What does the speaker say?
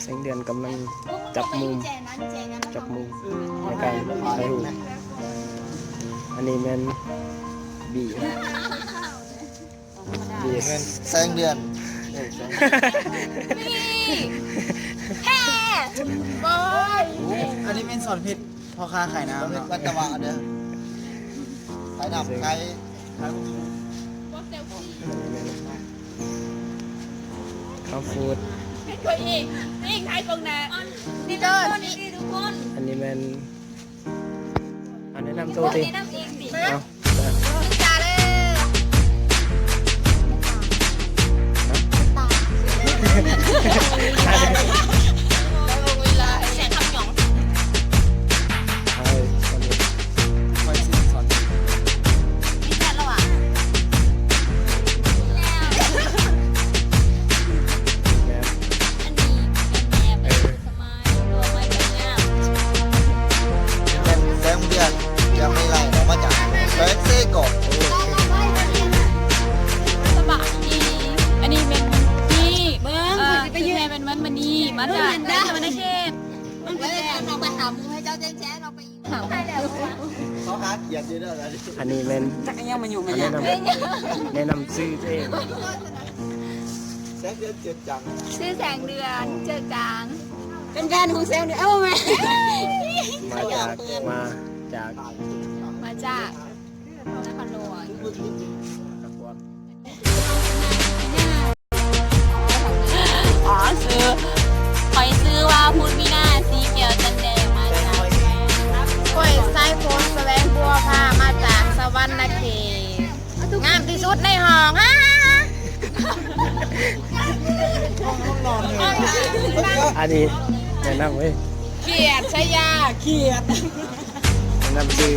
ແສງເດືອນກຳລັງຈັບມຸມ ຈັບມຸມໃນການຖ່າຍຮູບ. ອັນນີ້ແມ່ນບີ ບີ ແສງເດືອນ ເອີ ແສງ ແທ້ ໂອ້ຍ ອັນນີ້ແມ່ນສອນເພັດ ພໍ່ຄ້າຂາຍນ້ຳເນາະ ວັດຕະວະເດີ ຂາຍນ້ຳ ຂາຍ ຂາຍ ຄຳຟູດ ເປັນຕົວເອງ ເອງໃນຕົງໜ້າ ນີ້ເດີ ນີ້ທຸກຄົນ ອັນນີ້ແມ່ນ ອັນແນະນຳໂຕຕິ ແນະນຳເອງຕິ ເອົາ ສຶກສາເດີ ຕາ ແສງຄຳຫຍອງ ມີແຟນແລ້ວຫວາ? ແມ່ນ ອັນນີ້ແມ່ນແມ່ ເອີ ສະມາຍ ຕົວໃໝ່ກໍງາມ ແມ່ນແສງເດືອນ ຈະໄມ່ໄລ່ອອກມາຈາກແສງເຊກອນ ສະບາຍດີ ອັນນີ້ແມ່ນ ນີ້ ເບິ່ງ ເອີ ຂ້ອຍຊິໄປຢືນ ແມ່ນ ແມ່ນມັນມານີ້ ມາຈາກສະຫວັນນະເຂດ ມັນເປັນ ເອົາໄປຫາໝູ່ໃຫ້ເຈົ້າແຈ້ງແຊນອອກໄປ ເຂົາຫາກຽດຢູ່ເດີ ອັນນີ້ແມ່ນ ຈັກອີ່ຫຍັງມາຫຍຸ້ງມາຫຍັງ ແນະນຳ ແນະນຳຊື່ຕົວເອງ ແສງເດືອນເຈີຈາງ ຊື່ແສງເດືອນເຈີຈາງ ເປັນແຟນຂອງແສງເດືອນ ເອົ້າ ແມ່ນ ມາຈາກ ມາຈາກ ມາຈາກນະຄອນຫຼວງ ອໍ ຊື່ ຂ້ອຍຊື່ວ່າ ພຸດມີນາ ສີແກ້ວຈັນແດງ ມາຈາກ ຂ້ອຍສາຍຝົນ ສະແຫວງບົວພາ ມາຈາກສະຫວັນນະເຂດ ງາມທີ່ສຸດໃນຫ້ອງ ອັນນີ້ແນະນຳເວີຍ ຂຽດ ຊາຍາ ຂຽດ ແນະນຳຊື່